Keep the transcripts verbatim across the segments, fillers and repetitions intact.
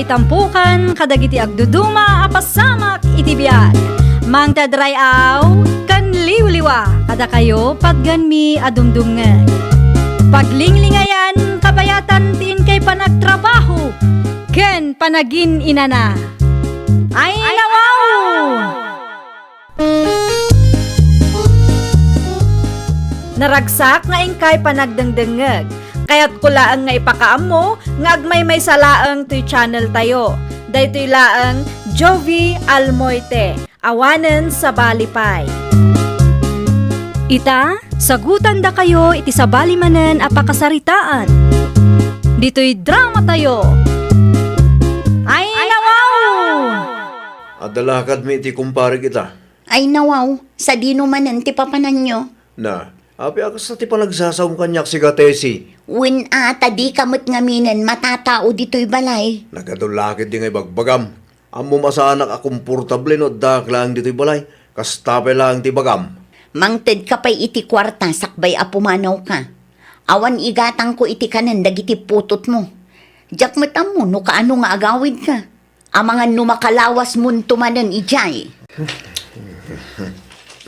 Itampukan kadagiti agduduma a pasamak iti biag. Mangted ray-aw ken liwliwa kadakayo patganmi a dumdumngeg. Paglinglingayan kabayatan ti inkay panagtrabaho ken panagin-inana. Ay, nawaw! Naragsak nga inkay panagdengdengngeg. Kayatko laeng nga ipakaammo nga agmaymaysa laeng toy channel tayo. Daytoy laeng Jovie Almoite, awanen sabali pay. Ita, sagutandakayo iti sabali manen a pakasaritaan. Ditoy drama tayo. Ay, nawaw! Adda lakadmi iti kumparek ita. Ay, nawaw, sadino manen ti papananyo? Na, apay a kasta ti panagsasaom kaniak, sika Tessie? Wen a, ta dika met ngaminen matatao ditoy balay. Nagadu la ketdi nga ibagbagam. Ammom a saanak a komportable no addaak laeng ditoy balay. Kasta pay laeng ti ibagam. Mangtedka pay iti kuarta sakbay a pumanawka. Awan igatangko iti kanen dagiti putotmo. Diak met ammo no kaano nga agawidka. Amangan no makalawasmonto manen idiay.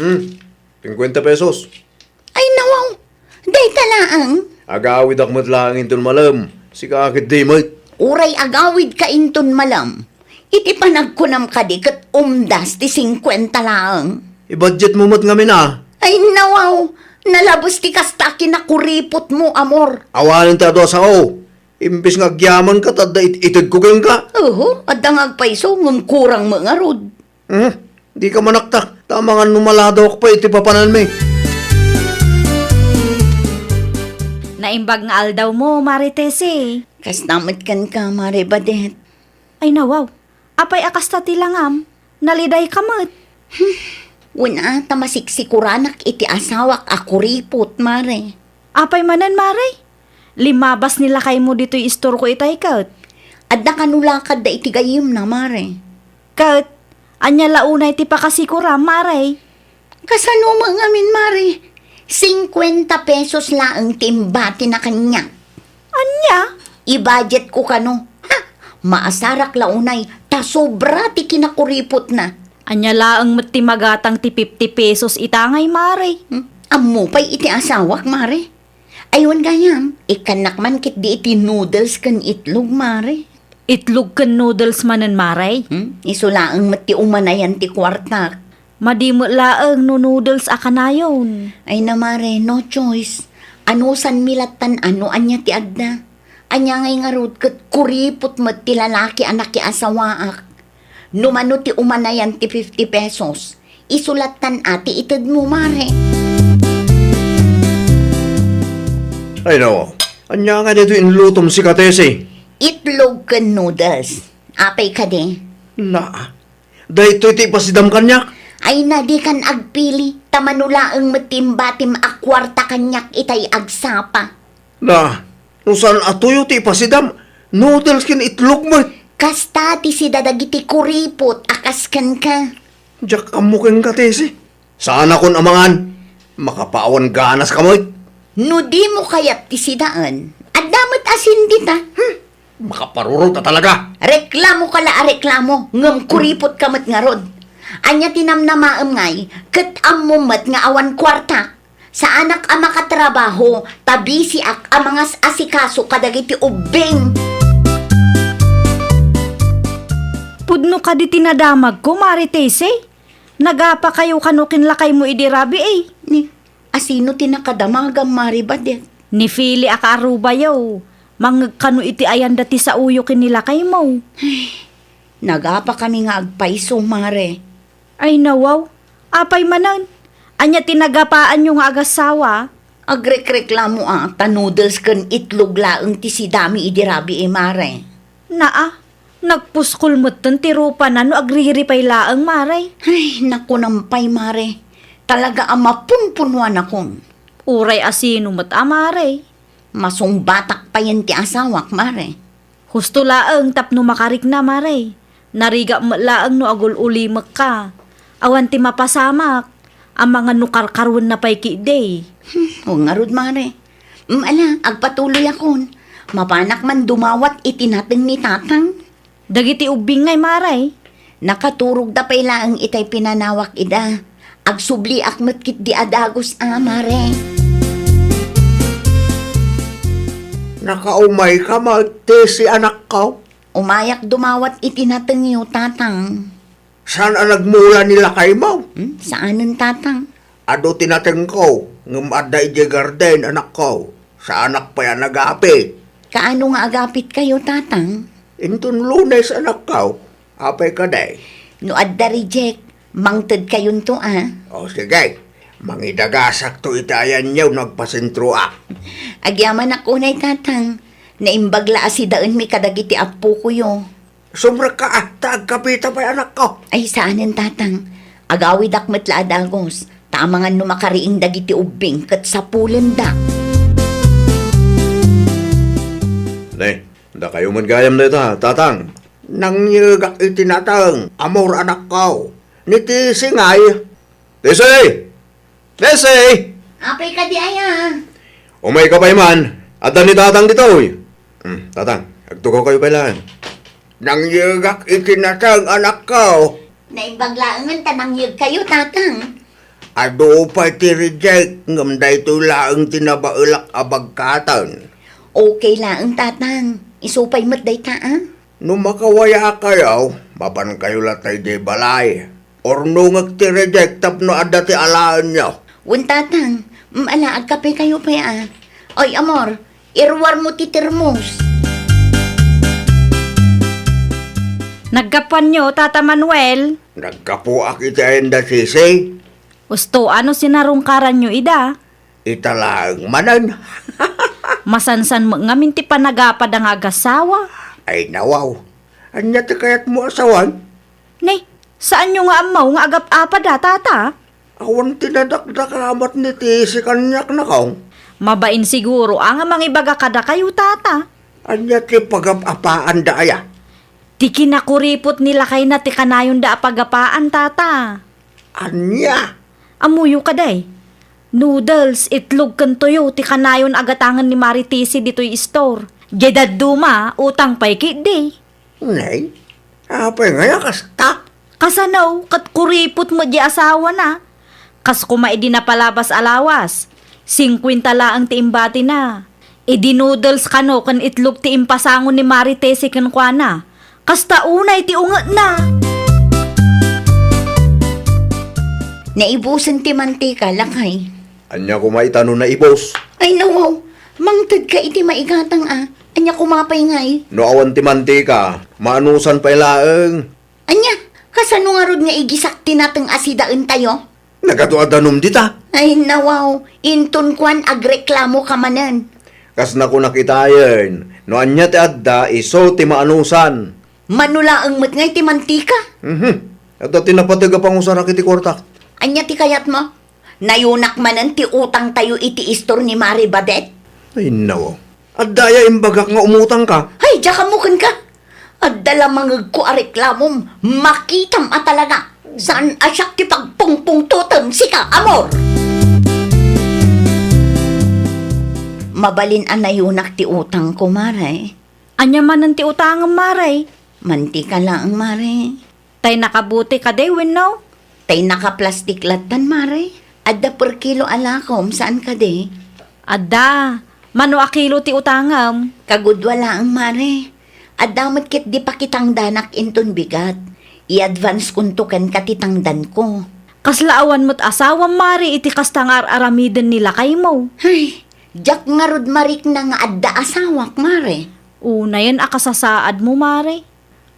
Hmm, singkuenta pesos. Ay, nawaw, dayta laeng. Agawidak met laeng inton malem, sika ketdi met. Uray agawidka inton malem, iti panagkunam kadi ket umdas ti singkuenta laeng. I-budget mo met ngamin a. Ay, nawaw, nalabes ti kasta a kinakuripotmo, amor. Awanen ti adu a sao. Imbes nga agyamanka, ta adda it-, itedko kenka. Oho, adda nga agpayso, ngem kurang met ngarud. Hmm, dika manaktak, ta amangan no maladawak pay iti papananmi. Naimbag nga aldawmo, Mare Tessie. Kasta met kenka, Mare Badet. Ay, nawaw. Apay a kasta ti langam? Nalidayka met. Hmm. Wen a, ta masiksikoranak iti asawak a kuripot, Mare. Apay manen, Mare? Limabas ni lakaymo ditoy istorko itay ket. Adda kano lakadda iti gayyemna, Mare. Ket, ania la unay ti pakasikoram, Mare? Kasano met ngamin, Mare? Singkuenta pesos laeng ti imbatina kaniak. Ania? I-budgetko kano. Ha! Maasarak la unay, ta sobra ti kinakuripotna. Ania laeng met ti magatang ti fifty pesos ita ngay, Mare? Hmm? Ammo pay iti asawak, Mare? Ay, wen gayam, ikkannak man ketdi iti noodles ken itlog, Mare. Itlog ken noodles manen, Mare? Hmm? Isu laeng met ti umanayan ti kuartak. Madi met laeng no noodles a kanayon. Ay na, Mare, no choice. Anusanmi lattan a no ania ti adda. Ania ngay ngarud ket kuripot met ti lalaki a nakiasawaak. No mano ti umanayan ti fifty pesos, isu lattan a ti itedmo, Mare. Ay, nawaw. Ania nga daytoy inlutom, sika Tessie? Itlog ken noodles. Apay kadi? Na, daytoy ti ipasidam kaniak? Ay na, dikan agpili, ta mano laeng met ti imbatim a kuarta kaniak itay agsapa. Na, no saan a tuyo ti ipasidam, noodles ken itlog met. Kasta ti sida dagiti kuripot a kas kenka. Diak ammo kenka, Tessie. Saanakon a mangan. Makapaawan ganaska met. No dimo kayat ti sidaen, adda met asin dita. Hmm. Makaparurot a talaga. Reklamoka la a reklamo, ngem kuripotka met ngarud. Ania ti namnamaem ngay, ket ammom met nga awan kuarta. Saanak a makatrabaho, ta bisiak a mangas-asikaso kadagiti ubbing. Pudno kadi ti nadamagko, Mare Tessie? Nagapakayo kano ken lakaymo idi rabii? Ni, asino ti nakadamagam, Mare Badet? Ni Fili a kaarubayo. Mangngeg kano iti ayanda ti saoyo ken ni lakaymo. Ay, nagapakami nga agpayso, Mare. Ay, nawaw. Apay manen? Ania ti nagapaanyo nga agassawa? Agrekreklamo a ta noodles ken itlog laeng ti sidami idi rabii, Mare. Naa, nagpuskol metten ti rupana no agriripay laeng, Mare. Ay, nakunam pay, Mare. Talaga a mapunpunuanakon. Uray asino met a, Mare. Masungbatak payen ti asawak, Mare. Husto laeng tapno makarikna, Mare. Narigak met laeng no agul-ulimekka. Awan ti mapasamak. Amangan no karkaruenna pay ketdi. Hmm, wen ngarud, Mare. Mm, ala, agpatuloyakon. Mapanak man dumawat iti nateng ni Tatang. Dagiti ubbing ngay, Mare? Nakaturogda pay laeng itay pinanawak ida. Agsubliak met ketdi a dagus a, Mare. Nakaumayka met, Tisi, anakko? Umayak dumawat iti natengyo, Tatang. Saan a nagmula ni lakaymo? Hmm, saanen, Tatang. Adu ti natengko, ngem adda idiay garden, anakko. Saanak pay a nagapit. Kaano nga agapitkayo, Tatang? Inton Lunes, anakko. Apay kadi? No adda reject, mangtedkayonto a. O, sige. Mangidagasakto iti ayanyo no agpasentroak. Agyamanak unay, Tatang. Naimbag la a sidaenmi kadagiti appokoyo. Sumrekka a, ta agkapita pay, anakko. Ay, saanen, Tatang. Agawidak met la a dagus, ta amangan no makariing dagiti ubbing ket sapulendak. Ne, dakayo met gayam dayta, Tatang. Nangyegak iti nateng, Amor, anakko. Ni Tisi ngay. Tisi! Tisi! Apay kadi aya? Umayka pay man. Adda ni Tatang ditoy. Hmm, Tatang, agtugaw kayo pay laeng. Nangyegak iti nateng, anakko. Naimbag laengen ta nangyegkayo, Tatang. Adu pay ti reject, ngem daytoy laeng ti nabaelak a bagkaten. Okay laeng, Tatang. Isu pay met dayta a. No makawayaakayo, mapankayo latta idiay balay. Urnongek ti reject tapno adda ti alaenyo. Wen, Tatang, mm, ala, agkapekayo pay a. Oy, Amor, iruarmo ti termos. Naggapuanyo, Tata Manuel? Naggapuak iti ayan da Tisi. Usto, ano sinarungkaranyo ida? Ita laeng manen. Masansan met ngamin ti panagapad a nga agasawa. Ay, nawaw. Ania ti kayatmo a sawen? Ne, saanyo nga ammo nga agap-apad a, Tata? Awan ti nadakdakamat ni Tisi kaniak, nakong. Mabain siguro a nga mangibaga kadakayo, Tata. Ania ti pagap-apaanda aya? Ti kinakuripot ni lakayna ti kanayonda a pagapaan, Tata. Ania? Ammoyo kadi? Noodles, itlog ken toyo ti kanayon a gatangen ni Mari Tisi ditoy istor. Diay dadduma, utang pay ketdi. Nay, apay ngay a kasta? Kasano, ket kuripot met diay asawana. Kas koma idi napalabas a lawas, singkuenta laeng ti imbatina. Idi noodles kano ken itlog ti impasango ni Mari Tesi kenkuana, kasta unay ti ungetna. Naibusen ti mantika, lakay. Ania koma ita no naibus? Ay, nawaw. Mangtedka iti maigatang a. Ania koma pay ngay? No awan ti mantika, maanusan pay laeng. Ania, kasano ngarud nga igisak ti nateng a sidaentayo? Nagadu a danum dita. Ay, nawaw, inton kuan agreklamoka manen. Kas nakunak itayen, no ania ti adda, isu ti maanusan. Mano laeng met ngay ti mantika? Mhm. Adda ti napateg a pangusarak iti kuartak. Ania ti kayatmo? Nayunak manen ti utangtayo iti istor ni Mari Badet? Ay, nawaw. Adda aya imbagak nga umutangka? Ay, diak ammo kenka. Adda la mangegko a reklamom, makitam a talaga. Saan a siak ti pagpungpungtotem, sika, amor. Mabalin a nayunak ti utangko, Mare. Ania manen ti utangem, Mare? Mantika laeng, Mare. Tay nakabote kadi wenno? Tay nakaplastik lattan, Mare. Adda per kilo a lakom, saan kadi? Adda. Mano a kilo ti utangem? Kagudua laeng, Mare. Adda met ketdi pakitangdanak inton bigat. I-advance konto kenka ti tangdanko. Kasla awan met asawam, Mare, iti kasta nga ar-aramiden ni lakaymo? Ay, diak ngarud marikna nga adda asawak, Mare. Unayen a kasasaadmo, Mare.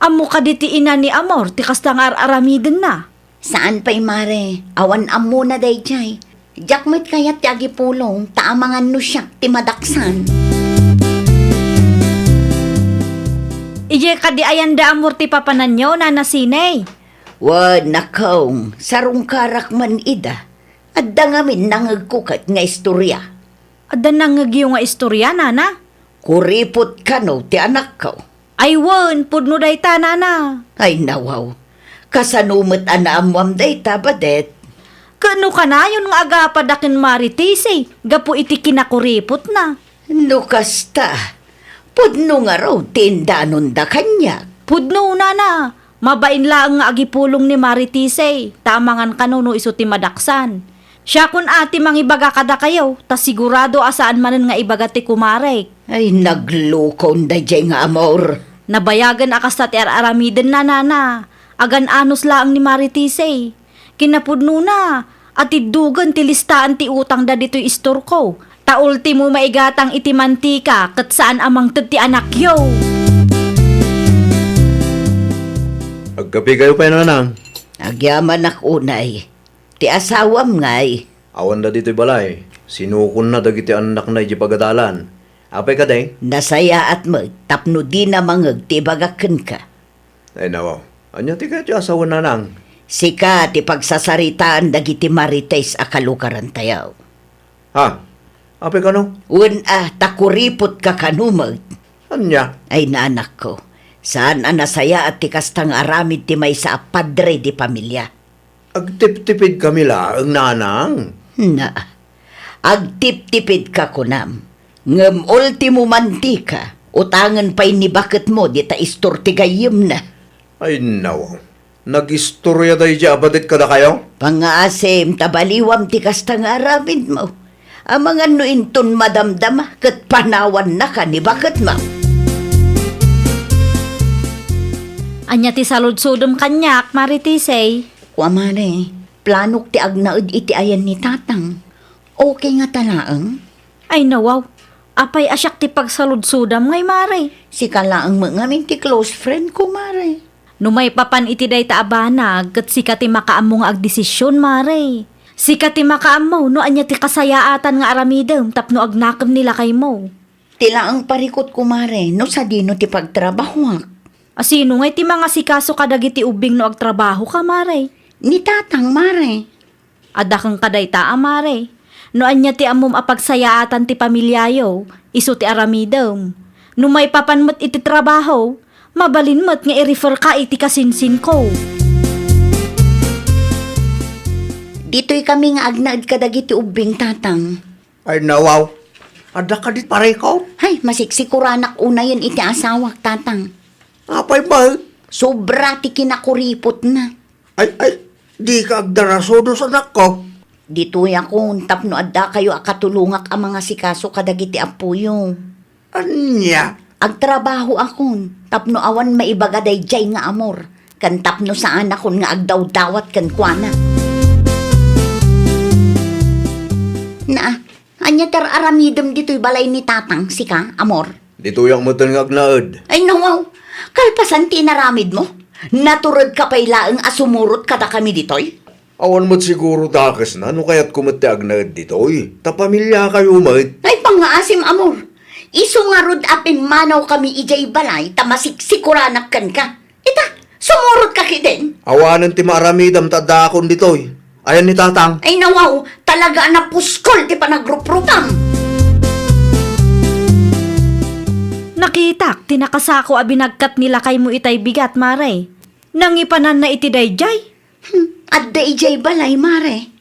Ammo kadi ti ina ni Amor ti kasta nga ar-aramidenna? Saan pay, Mare. Awan ammona daydiay. Diak met kayat ti agipulong, ta amangan no siak ti madaksan. Idiay kadi ayan da Amor ti papananyo, Nana Sinay? Wen, nakong, sarungkarak man ida. Adda ngamin nangegko ket nga istoria. Adda nangegyo nga istoria, Nana? Kuripot kano ti anakko? Ay wen, pudno dayta, Nana. Ay, nawaw. Kasano met a naammoam dayta, Badet? Ket no kanayon nga agapad a ken Mari Tisi gapu iti kinakuripotna? No kasta, pudno ngarud ti indanonda kaniak. Pudno, nana, mabain laeng nga agipulong ni Mari Tisay, ta amangan kano no isu ti madaksan. Siakon a ti mangibaga kadakayo, ta sigurado a saan manen nga ibaga ti kumarek. Ay, naglukon daydiay nga amor. Nabayagen a kasta ti ar-aramiden, nana. Agan-anos laeng ni Mari Tisay. Kinapudnona, atiddogen ti listaan ti utangda ditoy istorko. Ta ultimo maigatang iti mantika ket saan a mangted ti anakyo. Agkapikayo pay, nanang? Agyamanak unay. Ti asawam ngay? Awanda ditoy balay. Sinukonna dagiti annakna idiay pagadalan. Apay kadi? Nasayaat met tapno dina mangngeg ti ibagak kenka. Ay, nawaw. Ania ti kayatyo a sawen, nanang? Sika ti pagsasaritaan dagiti marites a kalugarantayo. Ha? Apay kano? Wen a, ta kuripotka kano met. Ania? Ay, nanakko, saan a nasayaat ti kasta nga aramid ti maysa a padre de pamilia. Agtiptipidkami laeng, nanang. Na, agtiptipidka kunam. Ngem ultimo mantika, utangen pay ni baketmo dita istor ti gayyemna. Ay, nawaw. Nagistoria daydiay a badet kadakayo? Pangngaasim ta baliwam ti kasta nga aramidmo. Amangan no inton madamdama ket panawannaka ni baketmo. Ania ti saludsodem kaniak, Mari Tisay? Kua, Mare, planok ti agnaed iti ayan ni Tatang. Okay ngata laeng? Ay, nawaw. Apay a siak ti pagsaludsodam ngay, Mare? Sika laeng met ngamin ti close friend ko, Mare. No maipapan iti dayta a banag, ket sika ti makaammo nga agdesisyon, Mare. Sika ti makaammo no ania ti kasayaatan nga aramidem tapno agnakem ni lakaymo. Ti laeng parikutko, Mare, no sadino ti pagtrabahoak. A sino ngay ti mangasikaso kadagiti ubbing no agtrabahoka, Mare? Ni Tatang, Mare. Adda kenka dayta a, Mare. No ania ti ammom a pagsayaatan ti pamiliayo, isu ti aramidem. No maipapan met iti trabaho, mabalin met nga i-refer ka iti kasinsinko. Ditoy kami nga agnaed kadagiti ubbing, Tatang. Ay, nawaw. Adda kadi parikut? Hay, masiksikoranak unayen iti asawak, Tatang. Apay met? Sobra ti kinakuripotna. Ay, ay, dika agdarasudos, anakko. Ditoyakon tapno addakayo a katulongak a mangasikaso kadagiti appoyo. Ania? Agtrabahoakon tapno awan maibaga daydiay nga amor, ken tapno saanakon nga agdawdawat kenkuana. Naa, ania ti ar-aramidem ditoy balay ni Tatang, sika, amor? Ditoyak metten nga agnaed. Ay, nawaw. Kalpasan ti inaramidmo, naturedka pay laeng a sumurot kadakami ditoy? Awan met siguro dakesna no kayatko met ti agnaed ditoy, ta pamiliakayo met. Ay, pangngaasim, amor. Isu ngarud a pimmanawkami idiay balay ta masiksikoranak kenka. Ita, sumurotka ketdin. Awanen ti maaramidam ta addaakon ditoy. Ayan ni Tatang. Ay, nawaw, talaga a napuskol ti panagruprupam. Nakitak ti nakasako a binagkat ni lakaymo itay bigat, Mare. Nangipananna iti daydiay? Hmm, adda idiay balay, Mare.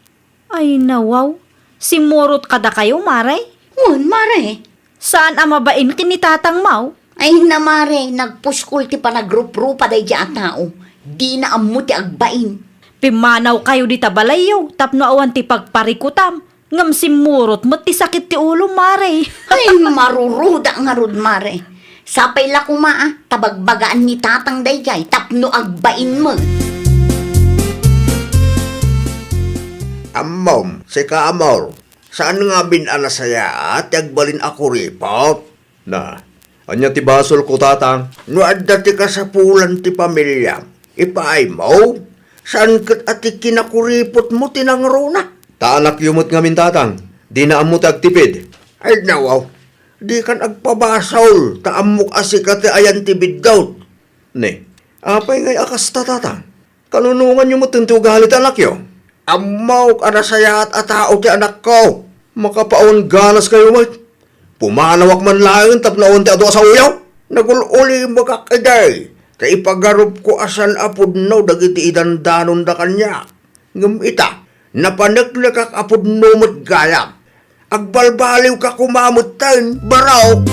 Ay, nawaw. Simmurot kadakayo, Mare? Wen, Mare. Saan a mabain ken ni Tatang, maw? Ay, na, Mare, nagpuskol ti panagruprupa daydiay a tao. Dina ammo ti agbain. Pimmanawkayo dita balayyo tapno awan ti pagparikutam. Ngem simmurot met ti sakit ti ulom, Mare. Ay, maruruda ngarud, Mare. Sapay la koma a ta bagbagaan ni Tatang daydiay tapno agbain met. Ammom, sika, amor, saan ngamin a nasayaat ti agbalin a kuripot? Na, ania ti basolko, Tatang? No adda ti kasapulan ti pamiliam, ipaaymo. Saan ket a ti kinakuripotmo ti nangruna? Ta anakyo met ngamin, Tatang. Dina ammo ti agtipid. Ay, nawaw. Dikan agpabasol, ta ammok a sika ti ayan ti biddut. Ne, apay ngay a kasta, Tatang? Kanunonganyo metten ti ugali ti anakyo? Ammok a nasayaat a tao ti anakko. Makapawan ganaskayo met. Pumanawak man laeng tapno awan ti adu a saoyo. Nagul-ulimekak idi, ta ipagarupko a saan a pudno dagiti idandanonda kaniak. Ngem ita, napaneknekak a pudno met gayam. Agbalbaliwka koma metten, barok!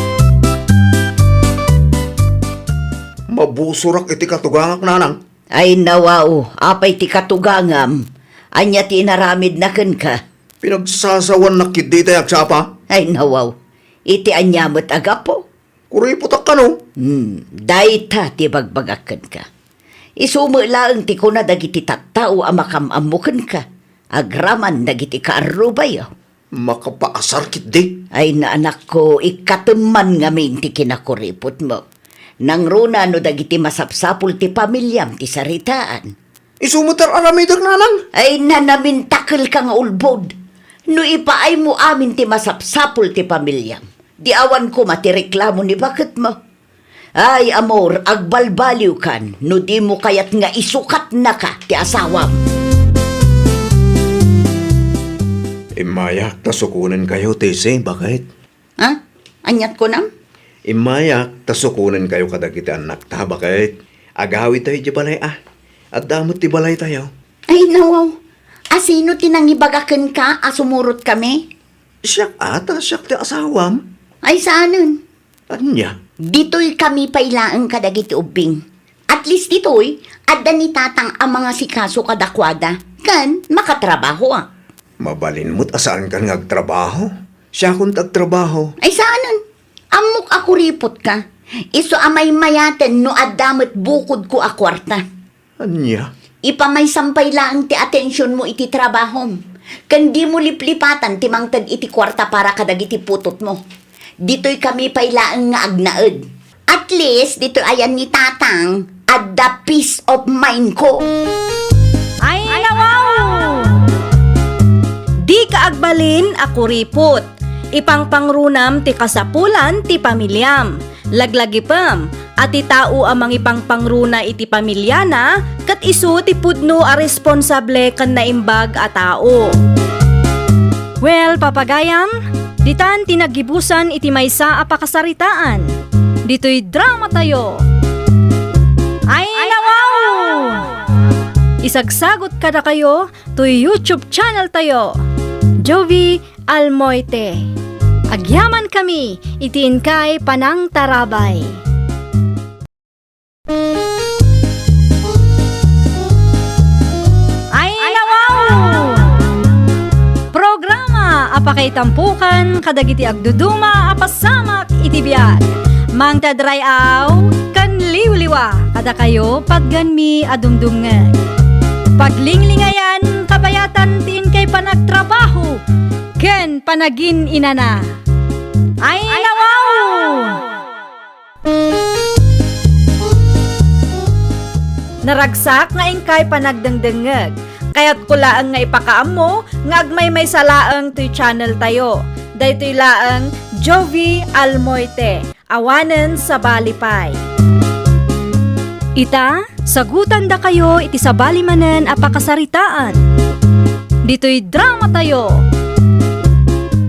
Pabusorak iti katugangak, nanang. Ay, nawaw, apay ti katugangam? Ania ti inaramidna kenka? Pinagsasawannak ketdi tay agsapa. Ay, nawaw, iti ania met a gapu? Kuripotak kano. Hmm, dayta ti bagbagak kenka. Isu met laeng ti kuna dagiti tattao a makam-ammo kenka, agraman dagiti kaarrubayo. Makapaasar ketdi. Ay, naanakko, ikkatemman ngamin ti kinakuripotmo. Nangruna no dagiti masapsapul ti pamiliam ti saritaan. Isu met ar-aramidek, nanang. Ay, nanamintakelka nga ulbod. No ipaaymo amin ti masapsapul ti pamiliam, di awan koma ti reklamo ni baketmo. Ay, amor, agbalbaliwkan no dimo kayat nga isukatnaka ti asawam. Immayak ta sukonenkayo, Tessie, baket. Ha? Aniat kunam? Immayak ta sukonenkayo kadagiti annakta, baket. Agawidtayo idiay balay a. Adda met ti balaytayo. Ay, nawaw. A, sino ti nangibaga kenka a sumurotkami? Siak a, ta siak ti asawam. Ay, saanen. Ania? Ditoykami pay laeng kadagiti ubbing. At least ditoy, adda ni Tatang a mangasikaso kadakuada, ken makatrabahoak. Mabalin met a saankan nga agtrabaho. Siakon ti agtrabaho. Ay, saanen. Ammok a kuripotka. Isu a maymayaten no adda met bukodko a kuarta. Ania? Ipamaysam pay laeng ti atensionmo iti trabahom, ken dimo liplipatan ti mangted iti kuarta para kadagiti putotmo. Ditoykami pay laeng nga agnaed. At least, ditoy ayan ni Tatang, adda peace of mind ko. Ay, nawaw! Dika agbalin a kuripot. Ipangpangrunam ti kasapulan ti pamiliam. Laglagipem a ti tao a mangipangpangruna iti pamiliana ket isu ti pudno a responsable ken naimbag a tao. Well, papagayam, ditan ti naggibusan iti maysa a pakasaritaan. Ditoy dramatayo. Ay, nawaw! Isagsagot kadakayo toy YouTube channel tayo, Jovie Almoite. Agyamankami iti inkay panangtarabay. Ay, nawaw! Programa a pakaitampukan kadagiti agduduma a pasamak iti biag. Mangted ray-aw ken liwliwa kadakayo patgenmi a dumdumngeg. Paglinglingayan, kabayatan ti inkay panagtrabaho ken panagin-inana. Ay, nawaw! Naragsak nga inkay panagdengdengngeg. Kayatko laeng nga ipakaammo nga agmaymaysa laeng toy channel tayo. Daytoy laeng Jovie Almoite. Awanen sabali pay. Ita, sagutandakayo iti sabali manen a pakasaritaan. Ditoy dramatayo.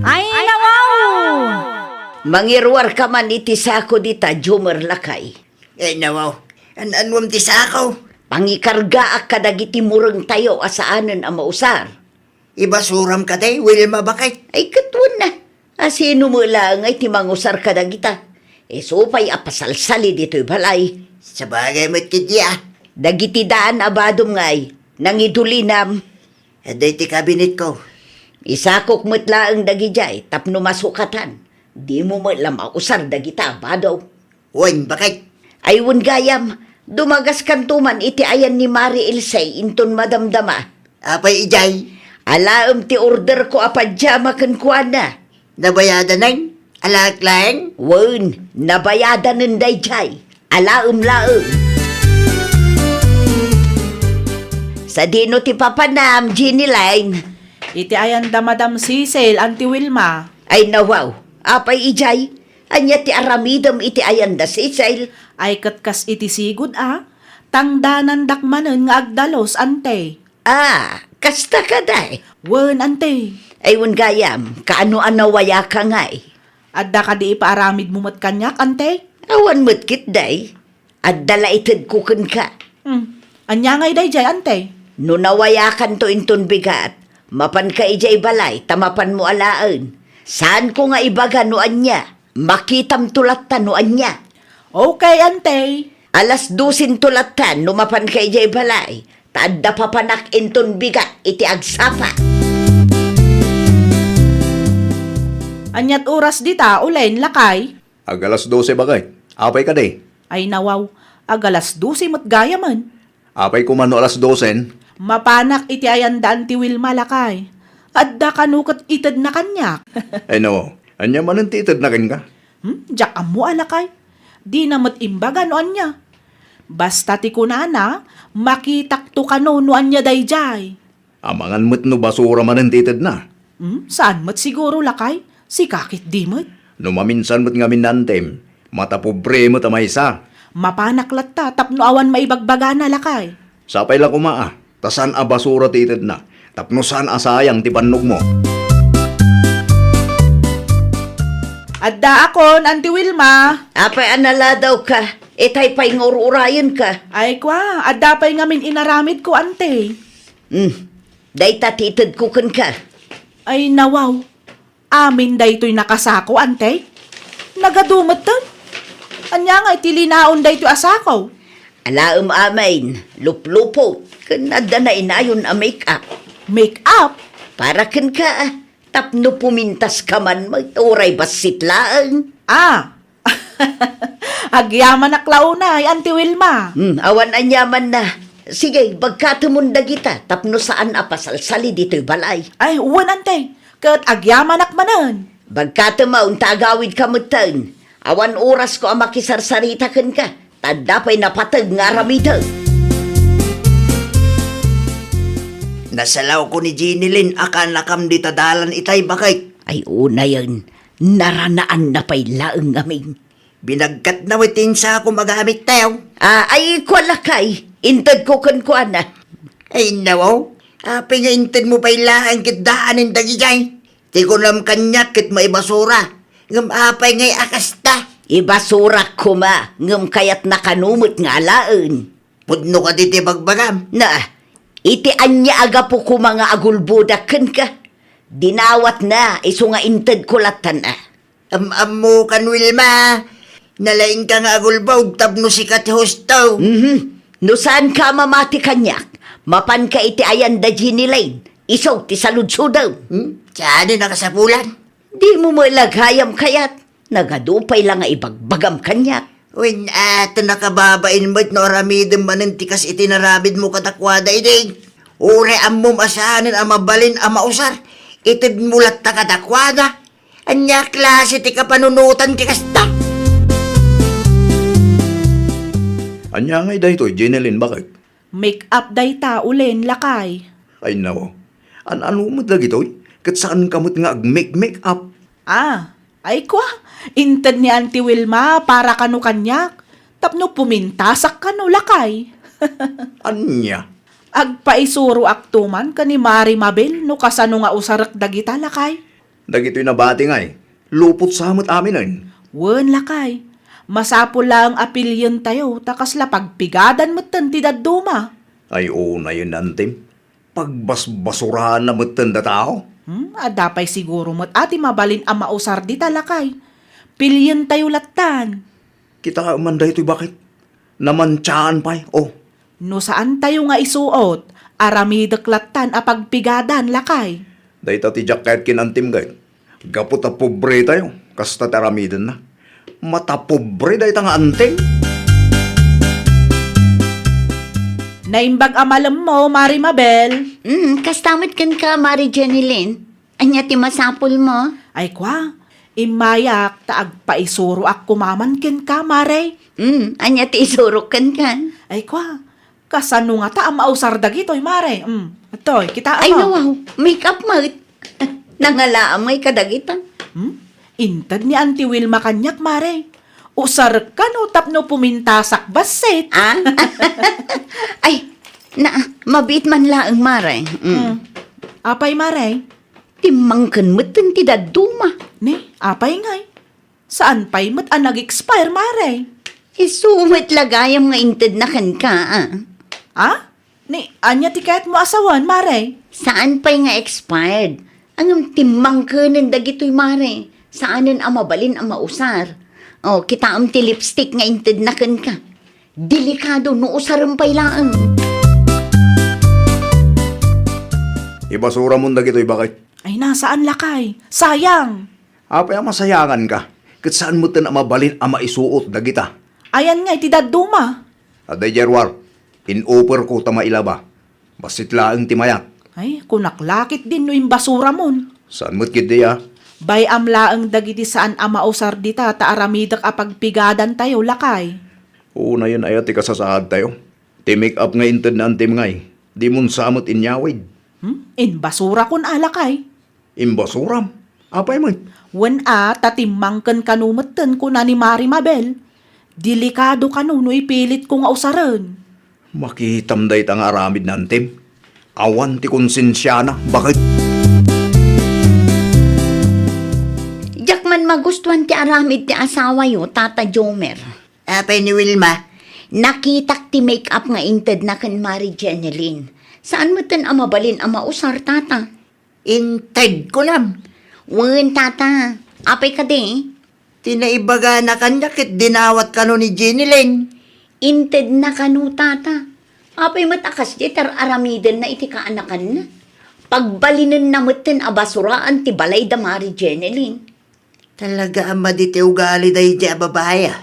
Ay, nawaw! Mangiruarka man iti sako dita, Jumer, lakay. Eh, nawaw. An-anuam ti sako? Pangikargaak kadagiti murengtayo a saanen a mausar. Ibasuram kadi, Wilma, baket? Ay, ket wen na. A, sino met laeng ngay ti mangusar kadagita? Isu pay a pasalsali ditoy balay. Sabagay met ketdi a. Dagiti daan a badom ngay, nangidulinam. Adda iti kabinetko. Isakok met laeng dagidiay tapno masukatan. Dimo met la mausar dagita a bado. Wen, baket? Ay, wen gayam, dumagaskanto man iti ayan ni Mari Ilse inton madamdama. Apay idiay? Alaem ti orderko a pajama kenkuana. Nabayadanen? Alaek laeng? Wen, nabayadanen daydiay. Alaem laeng. Sadino ti papanam, Jenny Line? Iti ayanda Madam Cecil, Auntie Wilma. Ay, nawaw. Apay idiay? Ania ti aramidem iti ayanda Cecil? Ay, ket kas iti sigud a, tangdanandak manen nga agdalus, Ante. Ah, kasta kadi? Wen, Ante. Ay, wen gayam, kaano a nawayaka ngay? Adda kadi ipaaramidmo met kaniak, Ante? Awan met ketdi. Adda la itedko kenka. Hmm. Ania ngay daydiay, Ante? No nawayakanto inton bigat, mapanka idiay balay ta mapanmo alaen. Saanko nga ibaga no ania. Makitamto latta no ania. Okay, Ante. Alas dosinto latta no mapanka idiay balay, ta adda papanak inton bigat iti agsapa. Aniat oras dita, ulen, lakay? Ag alas dose, baket. Apay kadi? Ay, nawaw. Ag alas dose met gayamen. Apay koma no alas dosen? Mapanak iti ayan da Auntie Wilma, lakay. Adda kano ket itedna kaniak. Ay, nawaw. Ania manen ti itedna kenka? Hmm? Diak ammo a, lakay. Dina met imbaga no ania. Basta ti kunana, makitakto kano no ania daydiay. Amangan met no basura manen ti itedna. Hmm? Saan met siguro, lakay? Sika ketdi met. No maminsan met ngamin ni Auntiem, matapobre met a maysa. Mapanak latta tapno awan maibagbagana, lakay. Sapay la koma a, ta saan a basura ti itedna, tapno saan a sayang ti bannogmo. Addaakon, Auntie Wilma. Apay a naladawka, itay pay nga ur-urayenka. Ay, kwa, adda pay ngamin inaramidko, Auntie. Hmm, dayta ti itedko kenka. Ay, nawaw. Amin daytoy nakasako, Auntie? Nagadu metten? Ania ngay ti linaon daytoy a sako? Alaem amin, luplupot, ken adda nainayon a make-up. Make-up? Para kenka, tapno pumintaska man met, uray bassit laeng. Ah! Agyamanak la unay, Auntie Wilma. Hmm, awan aniamanna. Sige, bagkatemon dagita tapno saan a pasalsali ditoy balay. Ay, wen, Auntie. Ket agyamanak manen. Bagkatemon ta agawidka metten. Awan orasko a makisarsarita kenka, ta adda pay napateg nga aramidek. Nasalawko ni Jenny Lynn a kaanakam dita dalan itay, baket. Ay, unayen, naranaanna pay laeng ngamin. Binagkatna met ti insakom a gamit tayo. Ah, ay, kua, lakay. Intedko kenkuana. Ay, nawaw. Apay nga intedmo pay laeng ket daanen dagijay? Ti kunam kaniak ket maibasura. Ngem apay ngay a kasta? Ibasurak koma, ngem kayatna kano met nga alaen. Pudno kadi ti bagbagam? Na, iti ania a gapu koma nga agulbodak kenka? Dinawatna, isu nga intedko lattan a. Am-ammokan, Wilma. Nalaingka nga agulbod tapno sika ti husto. Mhm. No saanka a mamati kaniak, mapanka iti ayan da Jenny Lynn, isu ti saludsodem. Hmm? Saan a nakasapulan? Dimo met la gayam kayat. Nagadu pay la nga ibagbagam kaniak. Wen, a, ta nakababain met no aramidem manen ti kas iti naramidmo kadakuada idi. Uray ammom a saanen a mabalin a mausar, itedmo latta kadakuada. Ania klase ti kapanunotan ti kasta? Ania ngay daytoy, Jenny Lynn, baket? Make-up dayta, ulen, lakay. Ay, nawaw. An-ano met dagitoy? Ket saanka met nga ag-make-make up? Ah, ay, kua, inted ni Auntie Wilma para kano kaniak, tapno pumintasak kano, lakay. Ania? Agpaisuroakto man ken ni Mari Mabel no kasano nga usarek dagita, lakay. Dagitoy nabati ngay, lupot sa met aminen. Wen, lakay. Masapul laeng a piliyentayo ta kasla pagpigadan metten ti dadduma. Ay, unayen, Auntie. Pagbasbasuraanna metten da tao. Hmm, adda pay siguro met a ti mabalin a mausar dita, lakay. Piliyentayo lattan. Kitaem man daytoy, baket? Namantiaan pay, oh. No saantayo nga isuot, aramidek lattan a pagpigadan, lakay. Dayta ti diak kayat ken Auntiem, ket gapu ta pobretayo, kasta ti aramidenna. Matapobre dayta nga Auntiem. Naimbag a malemmo, Mari Mabel. Mm, kasta met kenka, Mari Jenny Lynn. Ania ti masapulmo? Ay, kua, immayak ta agpaisuroak koma man kenka, Mare. Mm, ania ti isurok kenka? Ay, kua, kasano ngata a mausar dagitoy, Mare? Mm, atoy, kitaem. Ay, nawaw, make-up met. Nangalaam ngay kadagita. Hmm? Inted ni Auntie Wilma kaniak, Mare. Usarek kano tapno pumintasak bassit. Ah? Ay, na, mabiit man laeng, Mare. Mm. Hmm. Apay, Mare? Timmangken metten ti dadduma. Ni, apay ngay? Saan pay met a nag-expire, Mare? Isu met la gayam nga intedna kenka, ah. Ah? Ni, ania ti kayatmo a sawen, Mare? Saan pay nga expired. Ngem timmangkenen dagitoy, Mare. Saanen a mabalin a mausar. Oh, kitaem ti lipstick nga intedna kenka. Delikado no usarem pay laeng. Ibasuramon dagitoy, baket. Ay, nasaan, lakay. Sayang! Apay a masayanganka? Ket saan metten a mabalin a maisuot dagita? Ayan nga iti dadduma. Adda idiay ruar, in-offerko ta mailaba. Bassit laeng ti mayat. Ay, kunak la ketdin no imbasuramon. Saan met ketdi a? Bay-am laeng dagiti saan a mausar dita ta aramidek a pagpigadantayo, lakay. Unayen aya ti kasasaadtayo? Ti make-up nga inted ni Antim ngay, dimon sa met inyawid. Hmm? Imbasurakon a, lakay. Imbasuram? Apay met? Wen a, ta timmangken kano metten kuna ni Mari Mabel. Delikado kano no ipilitko nga usaren. Makitam dayta nga aramid ni Antim. Awan ti konsensiana, baket. Diak man magustuan ti aramid ti asawayo, Tata Jomer. Apay ni Wilma? Nakitak ti make-up nga intedna ken Mari Jeneline. Saan metten a mabalin a mausar, Tata. Inted kunam? Wen, Tata. Apay kadi? Ti naibagana kaniak ket dinawat kano ni Jeneline. Intedna kano, Tata. Apay met a kasdiay ti ar-aramidenna iti kaanakanna? Pagbalinenna metten a basuraan ti balay da Mari Jeneline. Talaga a madi ti ugali daydiay a babai a.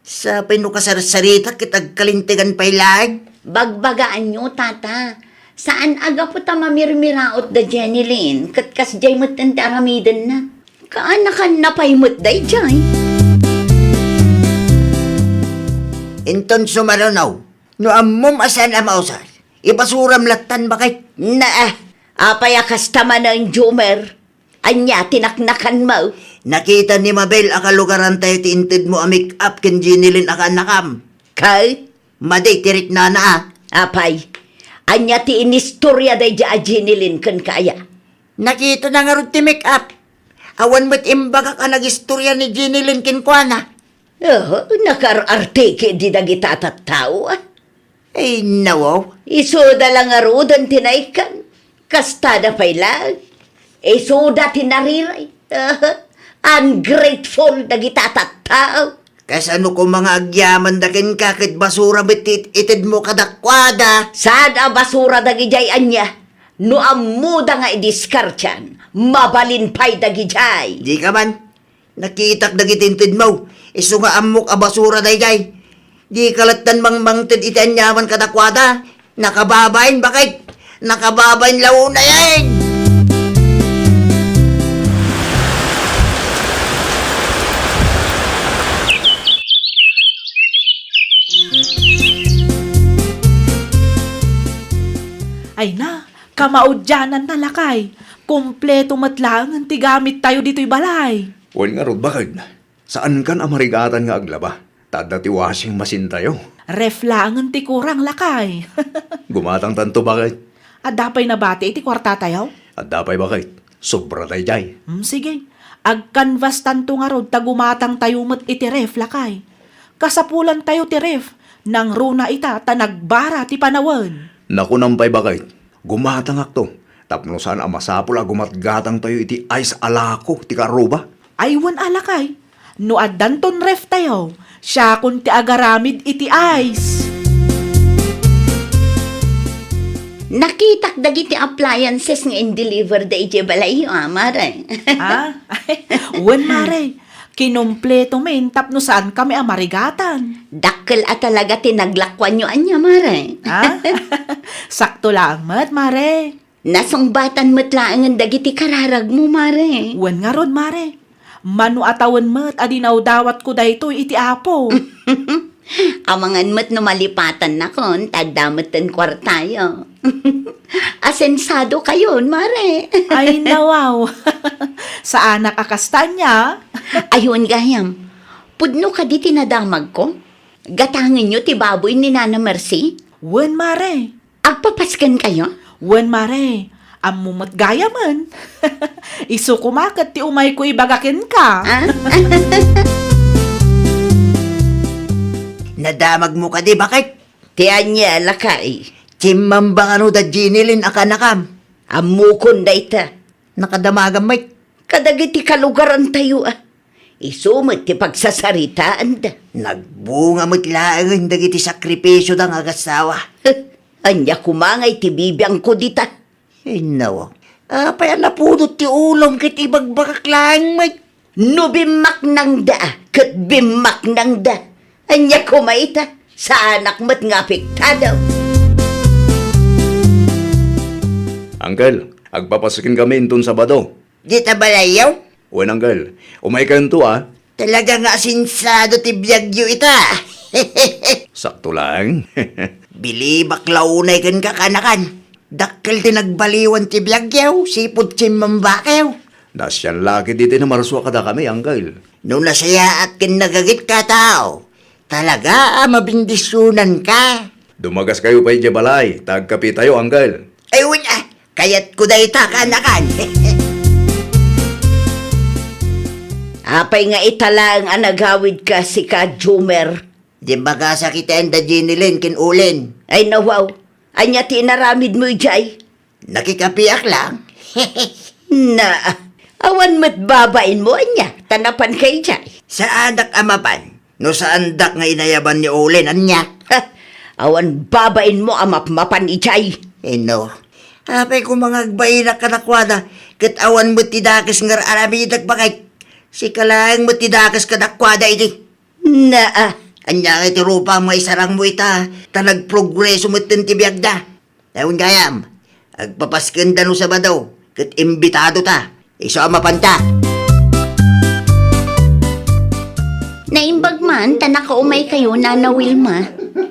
Sapay no kasarsarita ket agkalintegan pay laeng. Bagbagaanyo, Tata. Saan a gapu ta mamirmiraot da Jeneline ket kasdiay metten ti aramidenna. Kaanakanna pay met daydiay. Inton sumaruno, no ammom a saan a mausar, ibasuram lattan, baket. Naa, apay a kasta manen, Jomer? Ania ti naknakanmo? Nakita ni Mabel a kalugarantayo ti intedmo a make-up ken Jeneline a kaanakam. Kay? Madi ti riknana a. Apay, ania ti inistoria daydiay a Jeneline kenka aya? Nakitana ngarud ti make-up. Awan met imbagak a nagistoria ni Jeneline kenkuana. Oh, nakaar-arte ketdi dagita a tattao, a. Ay, nawaw. Isuda la ngaruden ti naikkan. Kastada pay laeng. Isuda ti nariray. Ungrateful dagita a tattao. Kasano koma nga agyamanda kenka ket basura met ti it-, itedmo kadakuada? Saan a basura dagidiay ania? No ammoda nga idiskartian, mabalin pay dagidiay. Dika man. Nakitak dagiti intedmo, isu nga ammok a basura daydiay. Dika lattan mangmangted iti aniaman kadakuada. Nakababain, baket. Nakababain la unayen. Ay na, kamaudiananna, lakay. Kompleto met laengen ti gamittayo ditoy balay. Wen ngarud, baket. Saankan a marigatan nga aglaba, ta adda ti washing machine-tayo. Ref laengen ti kurang, lakay. Gumatangtanto, baket. Adda pay nabati iti kuartatayo? Adda pay, baket. Sobra daydiay. Hmm, sige. Agkanvastanto ngarud ta gumatangtayo met iti ref, lakay. Kasapulantayo ti ref. Nangruna ita ta nagbara ti panawen. Nakunam pay, baket. Gumatangakto, tapno saan a masapul a gumatgatangtayo iti ice a lako ti karuba. Ay, wen a, lakay. No addanton ref-tayo, siakon ti agaramid iti ice. Nakitak dagiti appliances nga in-deliver da idiay balayyo, a, mare. Ha? Wen, mare. Kinumpleto min tapno saankami a marigatan. Dakkel a talaga ti naglakuanyo ania, mare. Ha? Sakto laeng met, mare. Nasungbatan met laengen dagiti kararagmo, mare. Wen ngarud, mare. Mano a tawen met a dinawdawatko daytoy iti Apo. Amangan met no malipatannakon, ta adda metten kuartayo. Asensadokayon, mare. Ay, nawaw. Saanak a kasta ania. Ayon gayam. Pudno kadi ti nadamagko? Gatangenyo ti baboy ni Nana Mercy? Wen, mare. Agpapaskenkayo? Wen, mare. Ammo met gayamen. Isu koma ket ti umayko ibaga kenka. Ah? Nadamagmo kadi, baket? Ti ania, lakay? Chimmamba kano da Jeneline a kanakam. Ammokon dayta. Nakadamagam met. Kadagiti kalugarantayo, a. Isu met ti pagsasaritaanda. Nagbunga met laengen dagiti sakrifisioda nga agassawa. Ania koma ngay ti bibiangko dita? Innaw, apay a napudot ti ulom ket ibagbagak laeng met? No bimmaknangda, ket bimmaknangda. Ania koma ita? Saanak met nga apektado. Uncle, agpapasken kami inton Sabado. Dita balayyo? Wen, Uncle. Umaykayonto, a. Talaga nga asensado ti biagyo ita. Sakto lang. Bilibak la unay kenka, kaanakan. Dakkel ti nagbaliwan ti biagyo, sipud chimmambakew. Naasian la ketdi ti namarsua kadakami, Uncle. No nasayaat ken nagagitka a tao, talaga a mabindisionanka. Dumagaskayo pay idiay balay, ta agkapitayo, Uncle. Ay, wen, a, kayatko dayta, kaanakan. Apay nga ita laeng a nagawidka, sika, Jumer? Di bagasak iti anda Jenny Lynn ken Olen. Ay, nawaw. Ania ti inaramidmo idiay? Nakikapiak lang. Na, awan met babainmo, ania, ta napanka idiay? Saanak a mapan. No saandak nga inayaban ni Olen, ania? Ha, awan babainmo a mapmapan idiay. Inno, apay koma nga agbainak kadakuada, ket awan met ti dakes nga ar-aramidek, baket? Sika laeng met ti dakes kadakuada idi. Naa. Ania ngay ti rupam nga isarangmo ita, ta nagprogreso metten ti biagda? Awan gayam, agpapaskenda no Sabado, ket imbitado ta. Isu a mapanta. Naimbag man ta nakaumaykayo, Nana Wilma.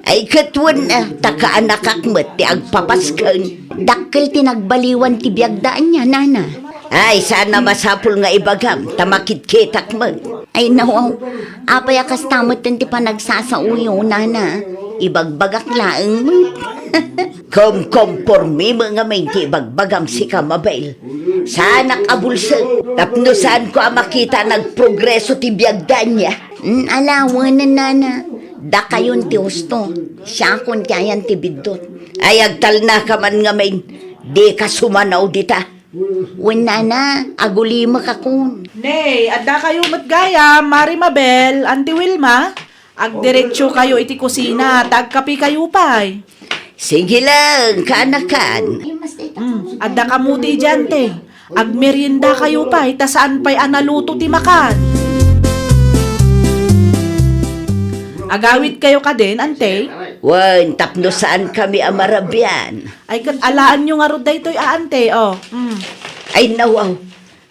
Ay, ket wen, a, ta kaanakak met ti agpapasken. Dakkel ti nagbaliwan ti biagda, ania, Nana? Ay, saan a masapul nga ibagam, ta makitkitak met. Ay, nawaw. Apay a kasta metten ti panagsasaoyo, Nana? Ibagbagak laeng met. Kumkompormi met ngamin ti ibagbagam, sika, Mabel. Saanak a bulsek, tapno saanko a makita a nagprogreso ti biagda, ania? Mm, ala, wen, Nana. Dakayon ti husto. Siakon ti ayan ti biddut. Ay, agtalnaka man ngamin. Dika sumanaw dita. Wen, Nana, agulimekakon. Nay, addakayo met gayam, Mari Mabel, Auntie Wilma. Agdiretsokayo iti kusina, ta agkapikayo pay. Sige lang, kaanakan. Mm, adda kamo ti idiay, Ante. Agmeriendakayo pay, ta saan pay a naluto ti makan. Agawidkayo kadin, Ante? Wen, tapno saankami a marabian. Ay, ket alaenyo ngarud daytoy a, Ante, o. Mm. Ay, nawaw.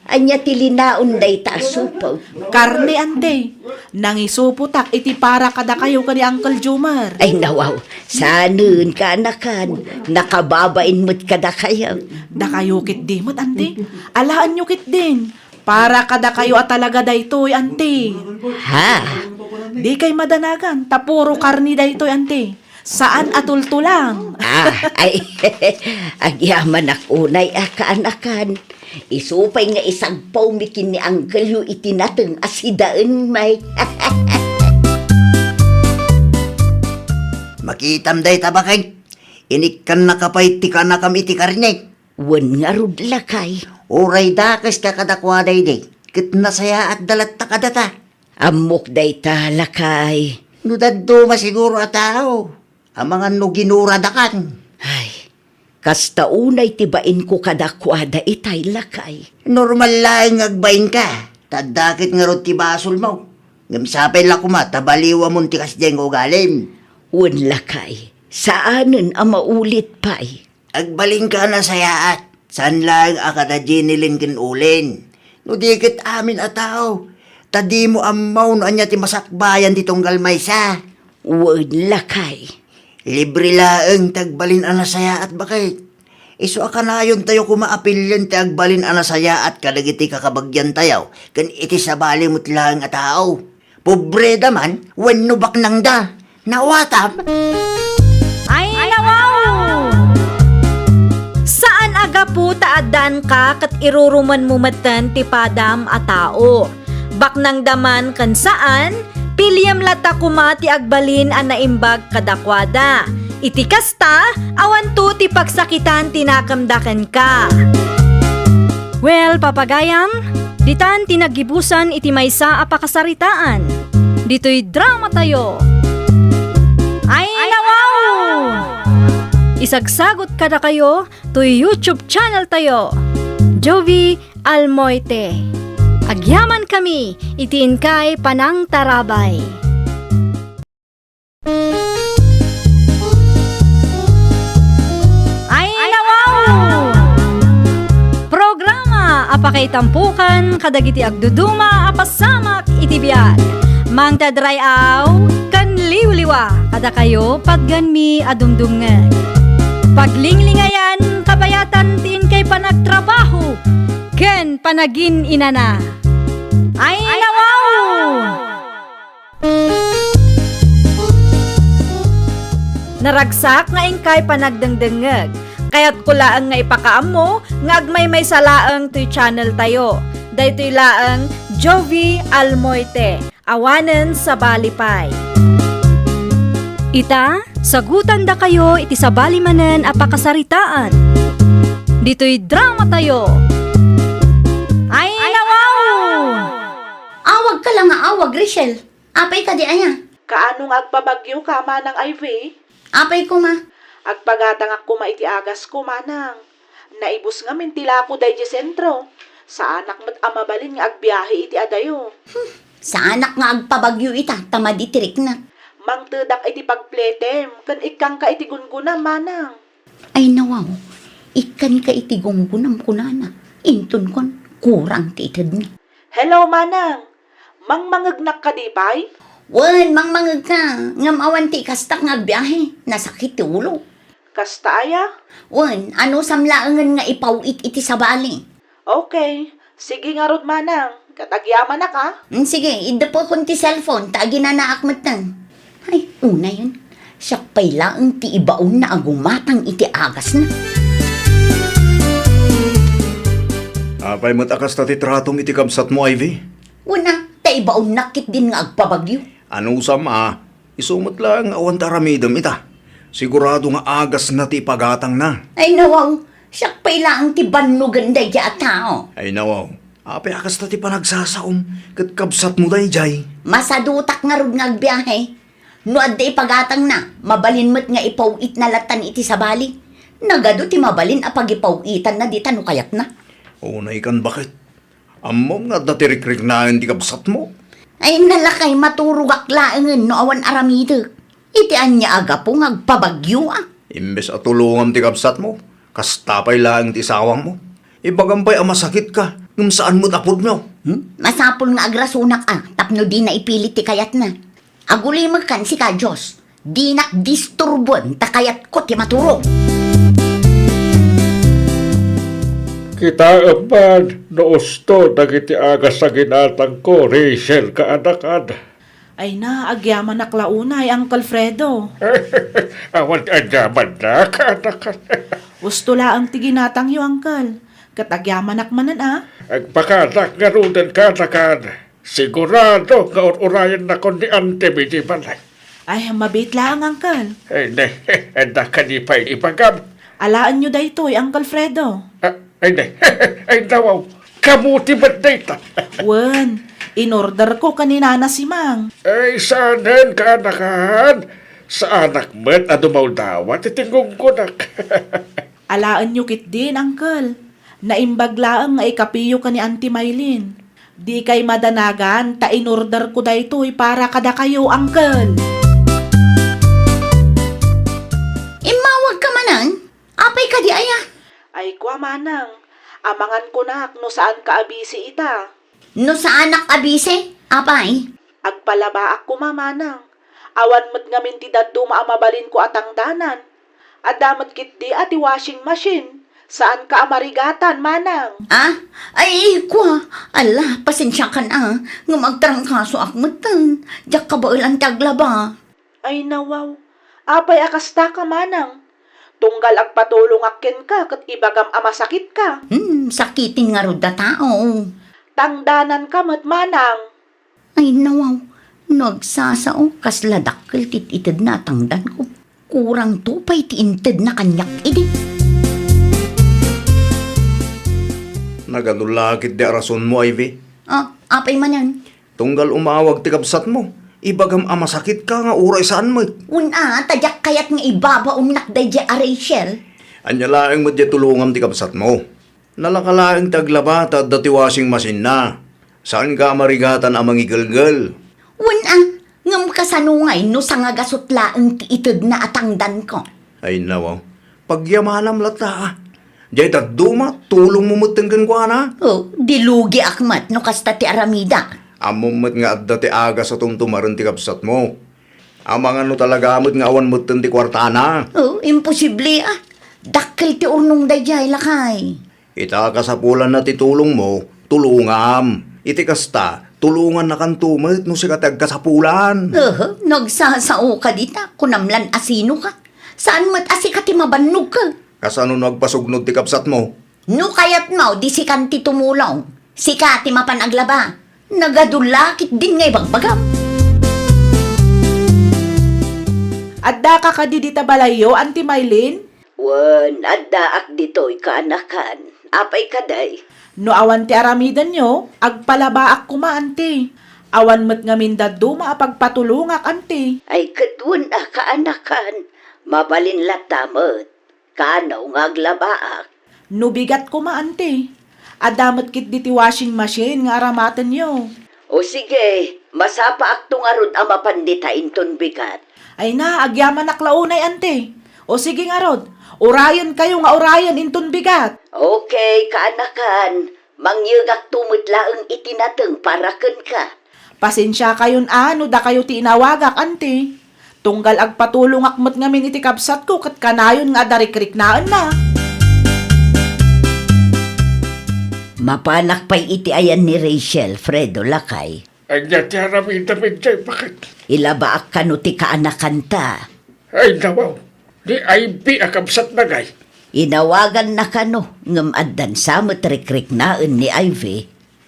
Ania ti linaon dayta a supot? Karne, Ante. Nangisupotak iti para kadakayo ken ni Uncle Jomar. Ay, nawaw. Saanen, kaanakan. Nakababain met kadakayo. Dakayo ketdi met, Ante. Alaenyo ketdin. Para kadakayo a talaga daytoy, Ante. Ha? Dikay madanagan, ta puro karne daytoy, Ante. Saan a tultulang. Ah, ay, agyamanak unay a kaanakan. Isu pay nga isagpawmi ken ni Uncle-yo iti nateng a sidaen, may. Makitam dayta, baket. Inikkannaka pay ti kaanakam iti karne. Wen ngarud, lakay. Uray dakeska kadakuada idi, ket nasayaatda latta kadata. Ammok dayta, lakay. No dadduma siguro a tao, amangan no ginuradakan. Ay, kasta unay ti bainko kadakuada itay, lakay. Normal laeng nga agbainka, ta adda ket ngarud ti basolmo. Ngem sapay la koma ta baliwamon ti kasdiay nga ugalim. Wen, lakay, saanen a maulit pay. Agbalinka a nasayaat. Saan laeng a kada Jenny Lynn ken Olen. No di ket amin a tao, ta dimo ammo no ania ti masakbayan ti tunggal maysa. Wen, lakay. Libre laeng ti agbalin a nasayaat, baket. Isu a kanayontayo koma a pilien ti agbalin a nasayaat kadagiti kakabagiantayo ken iti sabali met laeng a tao. Pobreda man wenno baknangda. Nawatam? Ay, nawaw! Saan a gapu ta addaanka ket irurumenmo metten ti padam a tao. Baknangda man ken saan, piliem latta koma ti agbalin a naimbag kadakuada. Iti kasta, awanto ti pagsakitan ti nakemda kenka. Well, papagayam, Ditan ti naggibusan iti maysa a pakasaritaan. Ditoy dramatayo. Ay, nawaw! Isagsagot kadakayo toy YouTube channel tayo, Jovie Almoite. Agyamankami iti inkay panangtarabay. Ay, nawaw! Programa a pakaitampukan kadagiti agduduma a pasamak iti biag. Mangted ray-aw ken liwliwa kadakayo patgenmi a dumdumngeg. Paglinglingayan, kabayatan ti inkay panagtrabaho ken panagin-inana. Ay, nawaw! Naragsak nga inkay panagdengdengngeg. Kayatko laeng nga ipakaammo nga agmaymaysa laeng toy channel tayo. Daytoy laeng Jovie Almoite, awanen sabali pay. Ita, sagutandakayo iti sabali manen a pakasaritaan. Ditoy dramatayo. Ay, nawaw! Awagka la nga awag, Rachel. Apay kadi aya? Kaano nga agpabagyoka, Manang Ivy? Apay koma? Agpagatangak koma iti agasko, Manang. Naibus ngamin ti lako daydi sentro. Saanak met a mabalin nga agbiahe iti adayo. Hmm, saanak nga agpabagyo ita, ta madi ti riknak. Mangtedak iti pagpletem, ken ikkangka iti gungunam, Manang. Ay, nawaw, ikkanka iti gungunam, kunana. Inton kuan, kurang ti itedna. Hello, Manang. Mangmangegnak kadi pay? Wen, mangmangegka. Ngem awan ti ikastak nga agbiahe. Nasakit ti ulo. Kasta aya? Wen, anusam laengen nga ipaw-it iti sabali. Okay. Sige ngarud, Manang. Ket agyamanak, a? Mm, sige, iddepekon ti cellphone, ta aginanaak metten. Ay, unayen. Siak pay laeng ti ibaonna a gumatang iti agasna. Apay met a kasta ti tratom iti kabsatmo, Ivy? Wen a, ta ibaonnak ketdin nga agpabagyo. Anusam a, isu met laeng nga awan ti aramidem ita. Sigurado nga agasna ti ipagatangna. Ay, nawaw, siak pay laeng ti bannogen daydi a tao. Ay, nawaw, apay a kasta ti panagsasaom ket kabsatmo daydiay? Masadutak ngarud nga agbiahe. No adda ipagatangna, mabalin met nga ipaw-itna lattan iti sabali. Nagadu ti mabalin a pagipaw-itanna dita no kayatna. Unaykan baket. Ammom nga adda ti rikriknaen ti kabsatmo? Ay, nalakay, maturogak laengen no awan aramidek. Iti ania a gapu nga agpabagyo a? Imbes a tulongam ti kabsatmo, kasta pay laeng ti isawangmo. Ibagam pay a masakitka, ngem saan met a pudno. Hmm? Masapul nga agrasonak a, tapno dina ipilit ti kayatna. Agulimekan sika, Dios. Dinak disturboen ta kayatko ti maturog. Kitaem man no usto dagiti agas a ginatangko, Rachel, kaanakan. Ay na, agyamanak la unay, Uncle Fredo. Awan ti agyamanna, kaanakan. Usto laeng ti ginatangyo, Uncle. Ket agyamanak manen a. Agpakanak ngaruden, kaanakan. Sigurado nga ur-urayennakon ni Auntie mi diay balay. Ay, mabiit laeng, Uncle. Ay, ne, adda kadi pay ibagam? Alaenyo daytoy, Uncle Fredo. Ah, ay, ne. Ay, nawaw. Kamu ti met dayta. Wen, in-orderko ken ni Nana Simang. Ay, saanen, kaanakan. Saanak met a dumawdawat iti gungunak. Alaenyo ketdin, Uncle. Naimbag laeng nga ikapiyo ken ni Auntie Maylin. Dikay madanagan ta in-orderko daytoy para kadakayo, Uncle. Immawagka manen? Apay kadi aya? Ay, kua, Manang. Amangan kunak no saanka a busy ita. No saanak a busy? Apay? Agpalabaak koma, Manang. Awan met ngamin ti dadduma a mabalinko a tangdanan. Adda met ketdi a ti washing machine. Saanka a marigatan, Manang. Ah? Ay, kua. Ala, pasensiakan a. Ngem agtarangkasoak metten. Diak kabaelan ti aglaba. Ay, nawaw. Apay a kastaka, Manang? Tunggal agpatulongak kenka ket ibagam a masakitka. Hmm, sakiten ngarud a tao. Tangdananka met, Manang. Ay, nawaw. No agsasao, kasla dakkel ti itedna a tangdanko. Kurangto pay ti intedna kaniak idi. Nagadu la ketdi a rasonmo, Ivy. Ah, apay manen? Tunggal umawag ti kabsatmo, ibagam a masakitka nga uray saan met. Wen a, ta diak kayat nga ibabaonnak daydiay a Rachel. Ania laeng met diay tulongam ti kabsatmo? Nalaka laeng ti aglaba ta adda ti washing machine-na. Saanka a marigatan a mangigelgel. Wen a, ngem kasano ngay no sangagasut laeng ti itedna a tangdanko? Ay, nawaw. Pagyamanam latta, a. Diay dadduma, tulongmo metten kenkuana. Oh, di lugiak met no kasta ti aramida. Ammom met nga adda ti agas a tumtumaren ti kabsatmo. Amangan no talaga met nga awan metten ti kuartana. Oh, imposible, a. Dakkel ti urnong daydiay, lakay. Ita, kasapulanna ti tulongmo, tulongam. Iti kasta, tulongannakanto met no sika ti agkasapulan. Aha, nagsasaoka dita, kunam lan a sinoka. Saan met a sika ti mabannogka? Kasano no agpasugnod ti kabsatmo? No kayatmo, di sikan ti tumulong. Sika ti mapan aglaba. Nagadu la ketdin nga ibagbagam. Addaka kadi dita balayyo, Auntie Maylin? Wen, addaak ditoy, kaanakan. Apay kadi? No awan ti aramidenyo, agpalabaak koma, Auntie. Awan met ngamin dadduma a pagpatulongak, Auntie. Ay, ket wen a, kaanakan. Mabalin latta met. Kano nga aglabaak? No bigat koma, Auntie. Adda met ketdi ti washing machine nga aramatenyo. O sige, masapaakto ngarud a mapan dita inton bigat. Ay na, agyamanak la unay, Auntie. O sige ngarud, urayenkayo nga urayen inton bigat. Okay, kaanakan. Mangyegakto met laeng iti nateng para kenka. Pasensiakayon a no dakayo ti inawagak, Auntie. Tunggal agpatulongak met ngamin iti kabsatko ket kanayon nga adda rikriknaenna. Mapanak pay iti ayan ni Rachel, Fredo, lakay. Ania ti aramidem idiay, baket? Ilabaak kano ti kaanakanta. Ay, nawaw. Ni Ivy a kabsatna ngay. Inawaganna kano, ngem addan sa met rikriknaen ni Ivy.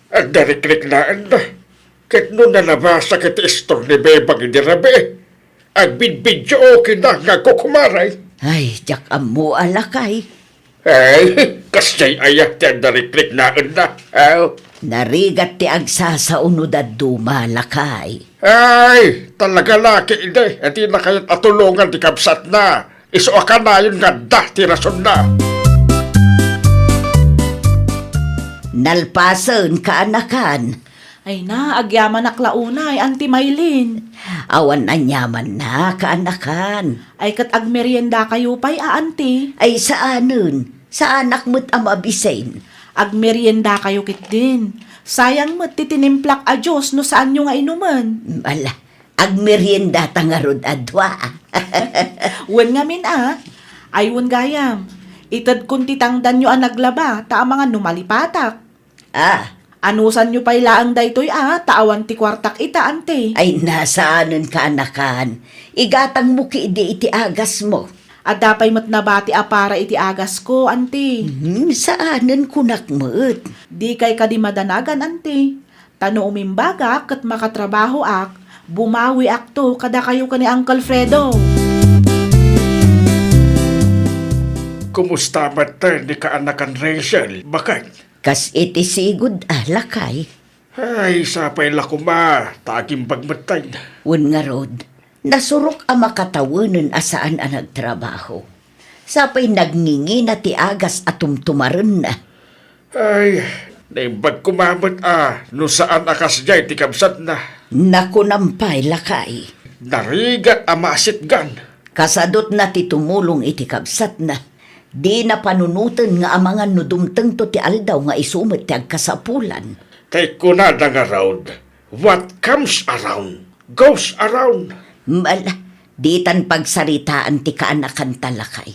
Adda rikriknaenna. Ket no nalabasak iti istor ni Bebang idi rabii, agbidbidyo okenna nga agkukumaray. Ay, diak ammo a, lakay. Ay, kasdiay aya ti adda rikriknaenna? Aw. Narigat ti agsasao no dadduma, lakay. Ay, talaga la ketdi a dina kayat a tulongan ti kabsatna. Isu a kanayon nga adda ti rasonna. Nalpasen, kaanakan. Ay na, agyamanak la unay, Auntie Maylin. Awan aniamanna, kaanakan. Ay ket agmeriendakayo pay a, Auntie? Ay saanen. Saanak met a mabisin. Agmeriendakayo ketdin. Sayang met ti tinimplak a juice no saanyo nga inumen. Ala, agmeriendata ngarud a dua. Wen ngamin a. Ay wen gayam. Itedkon ti tangdanyo a naglaba, ta amangan no malipatak. Ah. Anusanyo pay laeng daytoy a, ta awan ti kuartak ita, Auntie. Ay, na, saanen, kaanakan. Igatangmo ketdi iti agasmo. Adda pay met nabati a para iti agasko, Auntie. Hmm, saanen, kunak met. Dikay kadi madanagan, Auntie. Ta no umimbagak ket makatrabahoak, bumawiakto kadakayo ken ni Uncle Fredo. Kumusta met ni kaanakan Rachel, baket? Kas iti sigud a, lakay. Ay, sapay la koma, ta agimbag met tayo. Wen ngarud, nasurok a makatawenen a saan a nagtrabaho. Sapay nagngingina ti agas a tumtumarenna. Ay, naimbag koma met a no saan a kasdiay ti kabsatna. Nakunam pay, lakay. Narigat a maasitgan. Kasadutna ti tumulong iti kabsatna. Dina panunoten nga amangan no dumtengto ti aldaw nga isu met ti agkasapulan. Kay kunada ngarud, "What comes around, goes around." Ala, ditan pagsaritaan ti kaanakanta, lakay.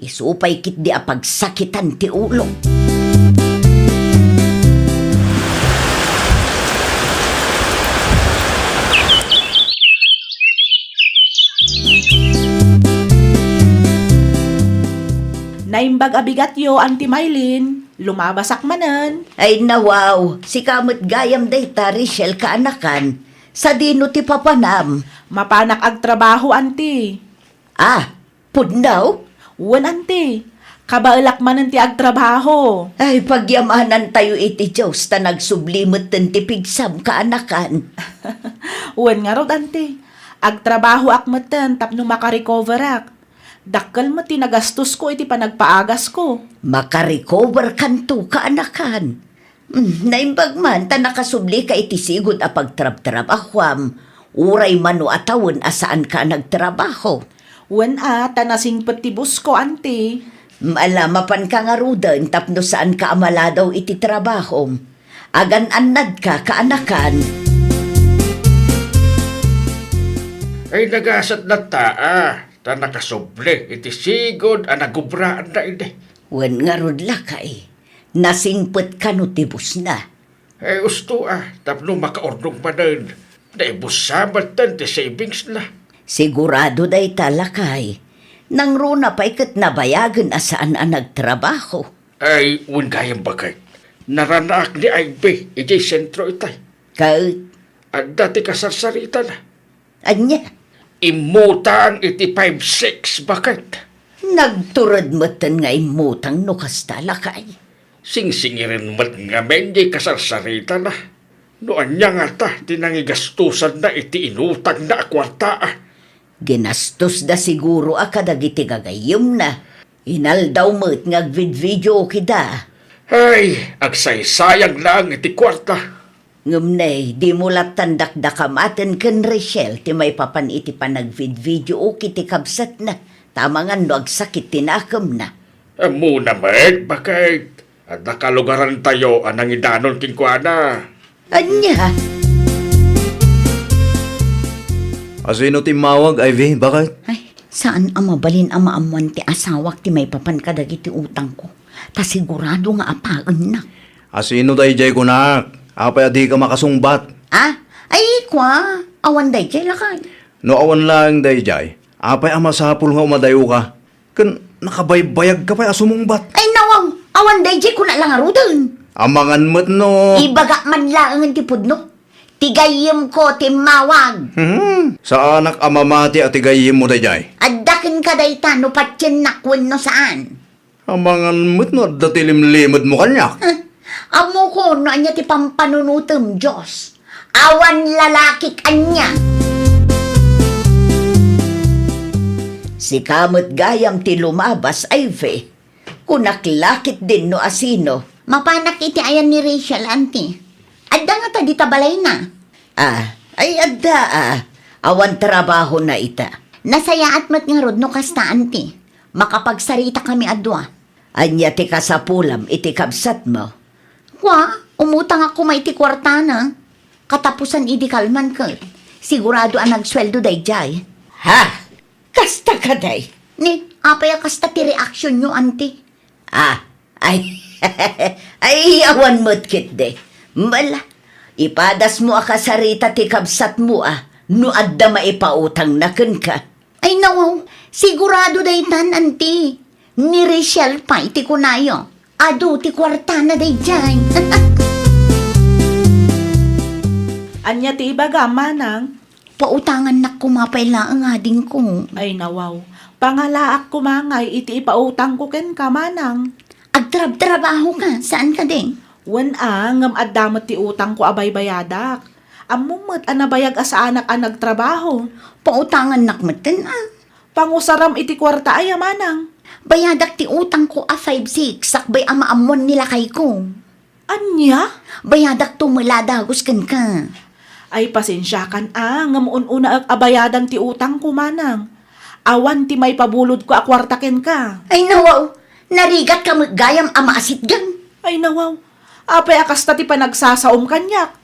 Isu pay ketdi a pagsakitan ti ulo. Naimbag a bigatyo, Auntie Maylin. Lumabasak manen. Ay, nawaw. Sika met gayam dayta, Rachel, kaanakan. Sadino ti papanam? Mapanak agtrabaho, Auntie. Ah, pudno? Wen, Auntie. Kabaelak manen ti agtrabaho. Ay, pagyamanantayo iti Dios ta nagsubli metten ti pigsam, kaanakan. Wen ngarud, anti. Agtrabahoak metten tapno makarecoverak. Dakkel met ti nagastosko iti panagpaagasko. Makarecover kanto, kaanakan. Mm, naimbag man ta nakasublika iti sigud a pagtrabtrabahuam, uray mano a tawen a saanka a nagtrabaho. Wen a, ta nasingpet ti busko, anti. Mm, ala, mapanka ngaruden tapno saanka a maladaw iti trabahom. Agan-annadka, kaanakan. Ay, nagasat na ta, a, ta nakasubli iti sigud a nagubraanna idi. Wen ngarud, lakay, nasingpet kano ti busna? Ay, usto a, tapno makaurdong manen. Naibussa metten ti savings na. Sigurado dayta, lakay. Nangruna pay ket nabayagen a saan a nagtrabaho. Ay, wen gayam, baket. Naranaak ni Ivy idiay sentro itay. Ket? Adda ti kasarsaritana. Ania? Immutang iti five six, baket. Nagtured metten nga immutang no kasta, lakay. Singsingiren met ngamin diay kasarsaritana. No ania ngata ti nangigastosanna iti inutangna a kuarta, a? Ginastosda siguro a kadagiti gagayyemna. Inaldaw met nga agvidvideookida. Ay, agsaysayang laeng iti kuarta. Ngem ne, dimo lattan dakdakamaten ken Rachel ti maipapan iti panagvidvideooki ti kabsatna, ta amangan no agsakit ti nakemna. Ammona met, baket. Adda kalugarantayo a nangidanon kenkuana. Ania? Asino ti immawag, Ivy? Baket? Ay, saan a mabalin a maammuan ti asawak ti maipapan kadagiti utangko. Ta sigurado nga apaennak. Asino daydiay, kunak? Apay a dika makasungbat? Ah? Ay, kua, awan daydiay, lakay. No awan laeng daydiay, apay a masapul nga umadayoka? Ken nakabaybayagka pay a sumungbat. Ay, nawaw! Awan daydiay kuna la ngaruden. Amangan met no. Ibagak man laengen ti pudno. Ti gayyemko ti immawag. Hmm, saanak a mamati a ti gayyemmo daydiay. Adda kenka dayta no patiennak wenno saan. Amangan met no adda ti limlimedmo kaniak. Huh? Ammokon no ania ti pampanunotem, Dios. Awan lalakik ania. Sika met gayam ti lumabas, Ivy. Kunak la ketdin no asino. Mapanak iti ayan ni Rachel, anti. Adda ngata dita balayna? Ah, ay adda, ah. Awan trabahona ita. Nasayaat met ngarud no kasta, anti. Makapagsarita kami a dua. Ania ti kasapulam iti kabsatmo? Kua, umutangak koma iti kuartana. Katapusan idi kalman ket. Sigurado a nagsueldo daydiay. Ha? Kasta kadi? Ni, apay a kasta ti reaksionyo, anti? Ah, ay, ay, awan met ketdi. Bala, ipadasmo a kasarita ti kabsatmo a no adda maipautangna kenka. Ay, nawaw, sigurado daytan, anti. Ni Rachel pay ti kunayo. Adu ti kuartana daydiay. Ania ti ibagam, manang? Pautangannak koma pay laeng, adingko. Ay, nawaw. Pangalaak koma ngay iti ipautangko kenka, manang. Agtrabtrabahoka, saan kadi? Wen a, ngem adda met ti utangko a baybayadak. Ammom met a nabayag a saanak a nagtrabaho. Pautangannak metten a. Pangusaram iti kuarta aya, manang? Bayadak ti utangko a five six sakbay a maammuan ni lakayko. Ania? Bayadakto met la a dagus kenka. Ay, pasensiakan a, ngem un-unaek a bayadan ti utangko, manang. Awan ti maipabulodko a kuarta kenka. Ay, nawaw, narigatka met gayam a maasitgan. Ay, nawaw, apay a kasta ti panagsasaom kaniak?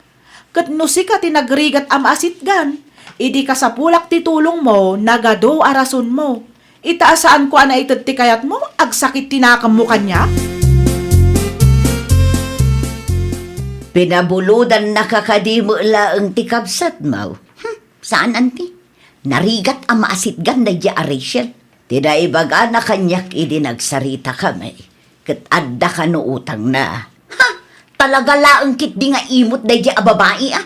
Ket no sika ti nagrigat a maasitgan, idi kasapulak ti tulongmo, nagadu a rasonmo. Ita a saanko a naited ti kayatmo, agsakit ti nakemmo kaniak? Pinabulodannaka kadi met laeng ti kabsatmo? Hmm, saan, anti. Narigat a maasitgan daydiay a Rachel. Ti naibagana kaniak idi nagsaritakami, ket adda kano utangna. Ha? Talaga laeng ketdi nga imot daydiay a babai a?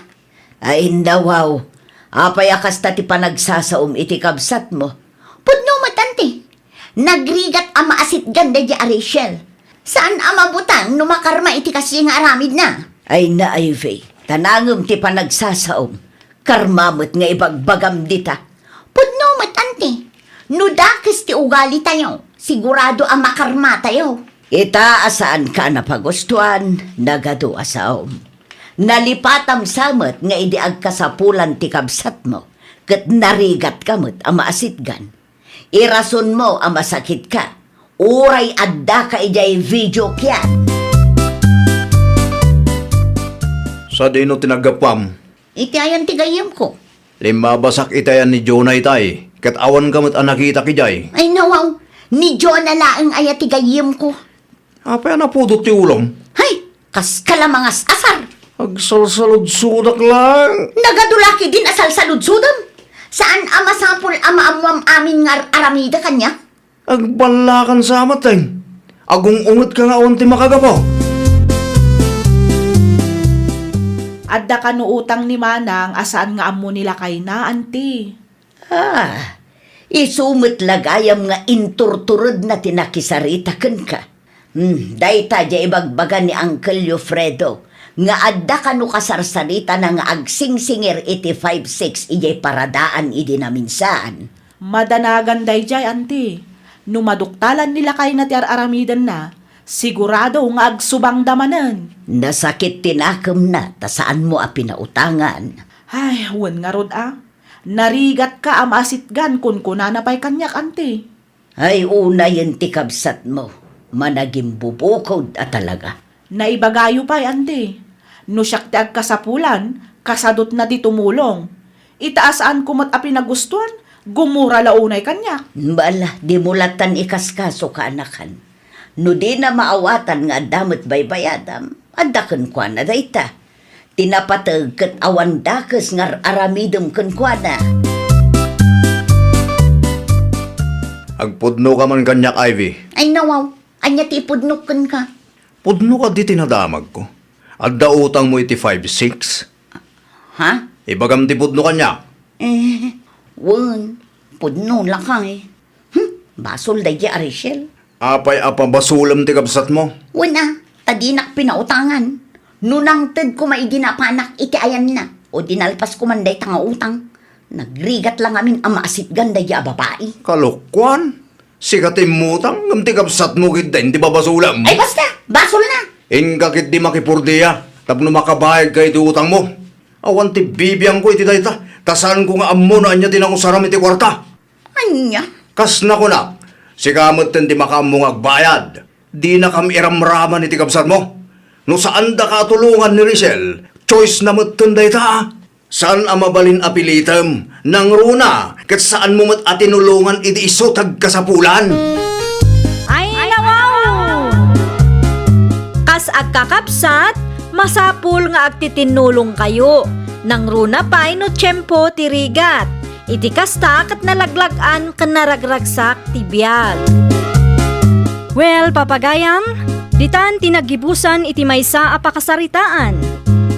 Ay, nawaw. Apay a kasta ti panagsasaom iti kabsatmo? Pudno met, anti. Nagrigat a maasitgan daydi a Rachel. Saan a mabutang no makarma iti kasdi nga aramidna. Ay na, Ivy, ta nangem ti panagsasaom. Karma met nga ibagbagam dita. Pudno met, anti. No dakes ti ugalitayo, sigurado a makarmatayo. Ita a saanka a napagustuan, nagadu a saom. Nalipatam sa met nga idi agkasapulan ti kabsatmo, ket narigatka met a maasitgan. Irasonmo a masakitka, uray addaka idiay video kian. Sadino ti naggapuam? Iti ayan ti gayyemko. Limmabasak iti ayan ni Jonah itay, ket awanka met a nakitak idiay. Ay, nawaw, ni Jonah laeng aya ti gayyemko. Apay a napudot ti ulom? Hay, kaska la mangas-asar. Agsalsaludsodak lang. Nagadu la ketdin a salsaludsodem. Saan a masapul a maammuam amin nga ar-aramida kaniak? Agballakan sa met, eh. Agung-ungetka nga awan ti makagapu. Adda kano utang ni Manang a saan nga ammo ni lakayna, anti? Ah, isu met la gayam nga inturturedna ti nakisarita kenka. Hmm, dayta diay ibagbaga ni Uncle Alfredo, nga adda kano kasarsaritana nga agsingsingir iti five six idiay paradaan idi naminsaan. Madanagan daydiay, anti. No maduktalan ni lakayna ti ar-aramidenna, sigurado nga agsubangda manen. Nasakit ti nakemna ta saanmo a pinautangan. Ay, wen ngarud a. Narigatka a maasitgan, kunkunana pay kaniak, anti. Ay, unayen ti kabsatmo, managimbubukod a talaga. Naibagayo pay, anti. No siak ti agkasapulan, kasadutna ti tumulong. Ita a saanko met a pinagustuan, gumura la unay kaniak. Bala, dimo latan ikaskaso, kaanakan. No dina maawatan nga adda met baybayadam, adda kenkuana dayta. Ti napateg ket awan dakes nga ar-aramidem kenkuana. Agpudnoka man kaniak, Ivy. Ay, nawaw. Ania ti ipudnok kenka? Pudno kadi ti nadamagko. Adda utangmo iti five six? Ha? Ibagam ti pudno kaniak. Eh, wen, pudno lakay. Hmm, basol daydi a Rachel. Apay a pabasolem ti kabsatmo? Wen a, ta dinak pinautangan. No nangted koma idi napanak iti ayanna, o dinalpas koman dayta nga utang. Nagrigat la ngamin a maasitgan daydi a babai. Kalokuan? Sika ti immutang, ngem ti kabsatmo ketdin ti babasolem. Ay, basta! Basolna! Inka ketdi makipurdia tapno makabayadka iti utangmo. Awan ti bibiangko iti dayta, ta saanko nga ammo no ania ti nangusaram iti kuarta. Ania? Kas nakunak, sika metten ti makaammo nga agbayad. Dinakam iramraman iti kabsatmo. No saandaka a tulongan ni Rachel, choice na metten dayta. Saan a mabalin a pilitem, nangruna, ket saanmo met a tinulongan idi isu ti agkasapulan. Ay, nawaw! Kas agkakabsat, masapul nga agtitinnulongkayo. Nangruna pay no tiempo ti rigat. Iti kasta, ket nalaglag-an ken naragragsak ti biag. Well, papagayam, ditan ti naggibusan iti maysa a pakasaritaan.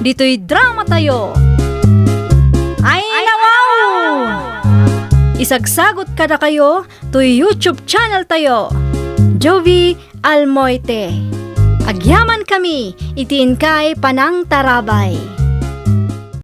Ditoy dramatayo. Ay, nawaw! Isagsagot kadakayo toy YouTube channel tayo, Jovie Almoite. Agyamankami iti inkay panangtarabay.